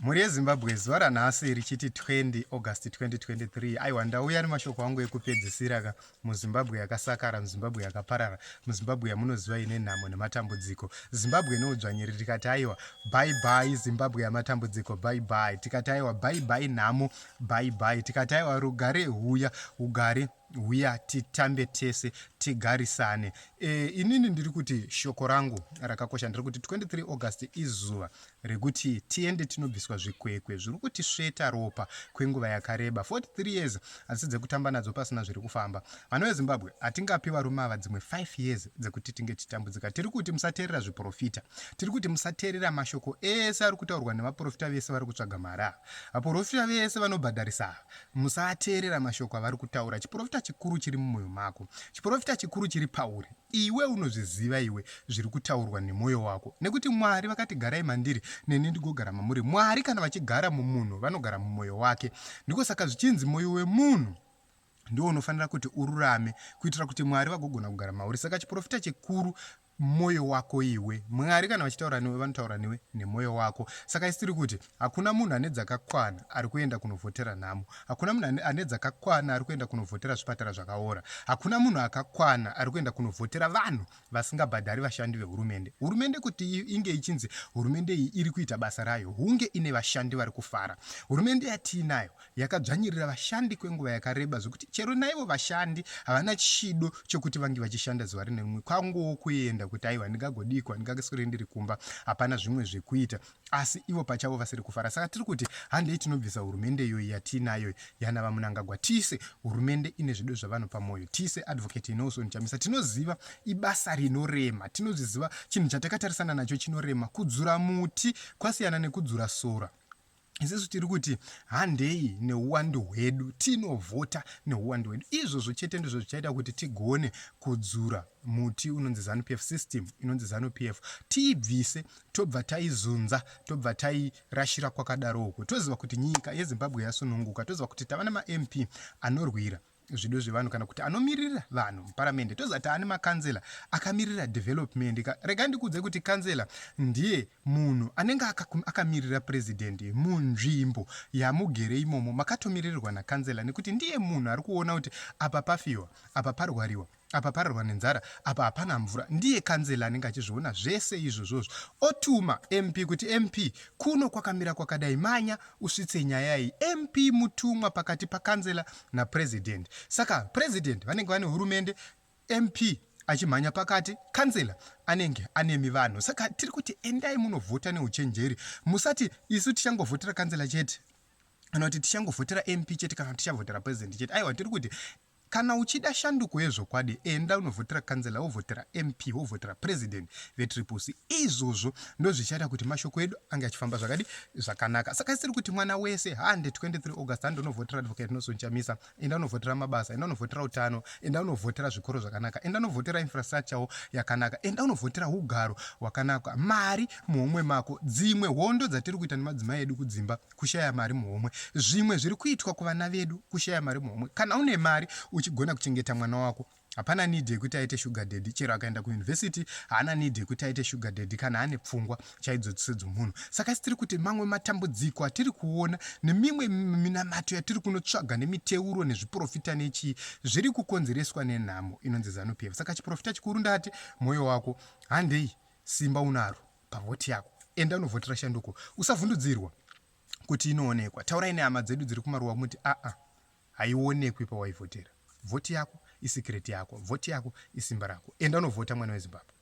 Mhuri yeZimbabwe zuva ranhasi richiti 20 August 2023 aiwa ndauya nemashoko angu ekupedzisira ka muZimbabwe yakasakara muZimbabwe yakaparara muZimbabwe yamunoziva ine nhamo nematambudziko Zimbabwe ine tikati aiwa bye bye Zimbabwe yamatambudziko bye bye tikati aiwa bye bye nhamo bye bye tikati aiwa rugare huya ugare huya titambe tese tigarisane e, inini ndiri kuti shoko rangu rakakosha ndiri kuti 23 August izuva rekuti tiende tinobviswa zvikwekwe zviri kutisveta ropa kwenguva yakareba 43 years hadzisi dzekutamba nadzo pasina zviri kufamba vana vezimbabwe hatingapi varume ava dzimwe 5 years dzekuti tinge tichitambudzika tiri kuti musateerera zviprofita tiri kuti musateerera mashoko ese ari kutaurwa nevaprofita vese vari kutsvaga mari ava vaprofita vese vanobhadharisa ava musateerera mashoko avari kutaura chiprofita chikuru chiri mumwoyo mako chiprofita chikuru chiri pauri Iwe unozviziva iwe zviri kutaurwa nemwoyo wako nekuti Mwari vakati garai mandiri neni ndigogara mamuri. Mwari kana vachigara mumunhu vanogara mumwoyo wake. Ndiko saka zvichinzi mwoyo wemunhu ndiwo unofanira kuti ururame kuitira kuti Mwari vagogona kugara mauri. Saka chiprofita chikuru mwoyo wako iwe. Mwari kana vachitaura newe vanotaura newe nemwoyo wako. Saka isi tiri kuti hakuna munhu ane dzakakwana ari kuenda kunovhotera nhamo. Hakuna munhu ane dzakakwana ari kuenda kunovhotera zvipatara zvakaora. Hakuna munhu akakwana ari kuenda kunovhotera vanhu vasingabhadhari vashandi vehurumende. Hurumende kuti inge ichinzi hurumende iyi iri kuita basa rayo, hunge ine vashandi vari kufara. Hurumende yatiinayo yakadzvanyirira vashandi kwenguva yakareba zvekuti chero naivo vashandi havana chido chokuti vange vachishanda zuva rine rimwe. Kwangowo kuenda kuti aiwa ndingagodikwa, ndingaswere ndiri kumba, hapana zvimwe zvekuita. asi ivo pachavo vasiri kufara saka tiri kuti handei tinobvisa hurumende iyoyi yatiinayo yana vamunangagwa tiise hurumende ine zvido zvavanhu pamwoyo tiise advocate Nelson Chamisa tinoziva ibasa rinorema tinozviziva chinhu chatakatarisana nacho chinorema kudzura muti kwasiyana nekudzura sora isusu tiri kuti handei neuwandu hwedu tinovhota neuwandu hwedu izvozvo chete ndizvo zvichaita kuti tigone kudzura muti unonzi zanupf system inonzi zanupf tiibvise tobva taizunza tobva tairashira kwakadaro uko toziva kuti nyika yezimbabwe yasununguka toziva kuti tava nemamp anorwira zvido zvevanhu kana kuti anomirira vanhu muparamende toziva taane makanzela akamirira development rega ndikuudze kuti kanzela ndiye munhu anenge akamirira president munzvimbo yamugere imomo makatomiririrwa nakanzela nekuti ndiye munhu ari kuona kuti apa pafiwa apa parwariwa apa pararwa nenzara apa hapana mvura ndiye kanzela anenge achizviona zvese izvozvozvo otuma mp kuti mp kuno kwakamira kwakadai manya usvitse nyaya iyi mp mutumwa pakati pakanzela napresident saka president vanenge vane hurumende mp achimhanya pakati kanzela anenge anemi vanhu saka tiri kuti endai munovhota neuchenjeri musati isu tichangovhotera kanzela chete kana kuti tichangovhotera mp chete kana kuti tichavhotera president chete aiwa tiri kuti Kana uchida shanduko yezvokwadi enda unovhotera councillor wovhotera MP wovhotera president veTriple C. Izvozvo ndozvichaita kuti mashoko edu ange achifamba zvakadi zvakanaka. Saka isiri kuti mwana wese hande 23 August hande unovhotera Advocate Nelson Chamisa, enda unovhotera mabasa, enda unovhotera utano, enda unovhotera zvikoro zvakanaka, enda unovhotera infrastructure yakanaka, enda unovhotera hugaro hwakanaka, mari muhomwe mako. Dzimwe hondo dzatiri kuita nemadzimai edu kudzimba kushaya mari muhomwe zvimwe zviri kuitwa kuvana vedu kushaya mari muhomwe kana une mari uchigona kuchengeta mwana wako hapana need yekuti aite sugar daddy chero akaenda kuuniversity haana need yekuti aite sugar daddy kana ane pfungwa chaidzo sedzomunhu saka isi tiri kuti mamwe matambudziko atiri kuona nemimwe minamato yatiri kunotsvaga nemiteuro nezviprofita nechii zviri kukonzereswa nenhamo inonzi zanu pf saka chiprofita chikuru ndati mwoyo wako handei simba unaro pavhoti yako enda unovhotera shanduko usavhundudzirwa kuti inoonekwa taurai nehama dzedu dziri kumaruwa muti aa haionekwi pawaivhotera vhoti yako isikireti yako vhoti yako isimba rako enda unovhota mwana wezimbabwe.